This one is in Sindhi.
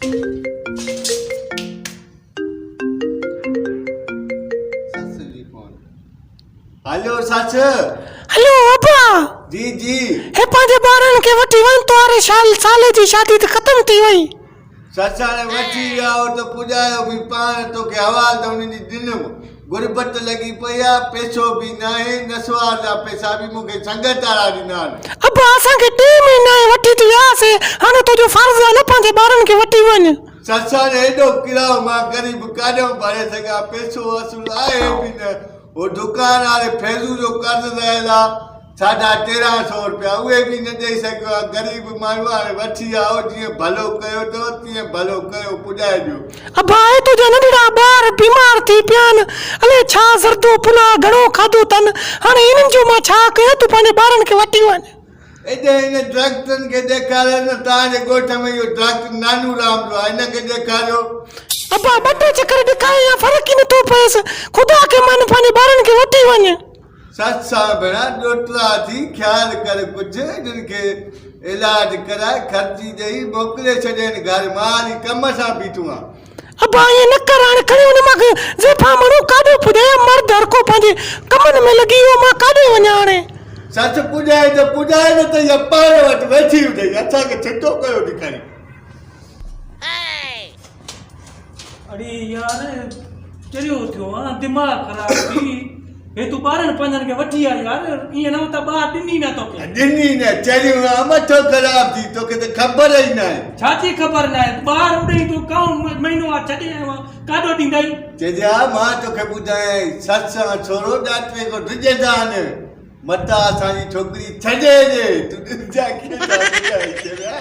سس جي فون. هلو سس. هلو ابا. جي جي. هي پنهنجي ٻارن کي وٺي وڃ تواري شال سالي جي شادي ته ختم ٿي وئي. سس هاڻي وٺي ويا هو ته پڄايو به پاڻ توکي حوال ته انهن جي ڏنم. غربت لڳي پئي آ پئسو به ناهي نسوار جا پئسا به مون کي سنگت وارا ڏنا آهن. ابا اسان کي ٽي مهينا آهي وٺي ته وياسي هاڻي تنهنجو فرض آ نه پنهنجي ٻارن کي وٺي وڃ. سس هاڻي ايڏو ڪرايو مان غريب ڪاڏئون ڀري سگهان پئسو اصل آهي به نه. هو دڪان واري فيضو جو قرض رهيل آ ساڍا 13 سو روپيا اهي به نه ڏئي سگهيو آ غريب ماڻهو آ هاڻي وٺي آئو جيئن ڀلو ڪيو اٿو تيئن ڀلو ڪيو پڄائي ڏيو. ابا اي تنهنجا ننڍڙا ٻار بيمار ٿي پيا آهن الائي ڇا زردو پلاء گهڻو کاڌو اٿن هاڻي انهن جو مان ڇا ڪيان تون پنهنجي ٻارن کي وٺي وڃ. ايڏي هن ڊاڪٽرن کي ڏيکاريو نه توهان جي ڳوٺ ۾ اهو ڊاڪٽر نانو رام جو آهي هن کي ڏيکاريو. ابا ٻه ٽي چڪر ڏکايائين يا فرق ئي نٿو پئيس خدا کي مان پنهنجي ٻارن کي وٺي وڃ. سچ سان ڀيڻا ڏوٽرا ٿي خيال ڪر ڪجهه انهن کي علاج ڪرائي خرچي ڏئي موڪلي ڇڏين گهر مان هلي ڪم سان بيٺو آهيان. ابا ائين نه ڪر هاڻي کڻي وڃ مان زيفا ماڻهو ڪاڏو پڄايان مرد هرڪو پنهنجي ڪمن ۾ لڳي ويو مان ڪاڏي وڃان هاڻي. سچ پڄائي ته پڄائي نه ته اها پاڻ وٽ ويٺي هجئي اسان کي ڇٽو ڪيو ٿي کڻي. اڙي يار چريو ٿيو آن دماغ خراب ٿي هي تون ٻارن پنهنجن کي وٺي آ يار ائين نه ته ٻار ڏني نه توکي. ڏني نه چريو آن مٿو خراب ٿي توکي ته خبر ئي ناهي. ڇا جي خبر ناهي ٻار اڏئي تون ڪائون مهينو آ ڇڏي آيو آن ڪاڏو ڏيندائين. چئجي ها مان توکي ٻڌايائين سس ۽ ڇورو ڏاٽي کان ڊڄندا آهن متان اسان جي ڇوڪري ڇڏي ڏي تون ڏسجان ڪيئن ٿا ٻڌائين چريا.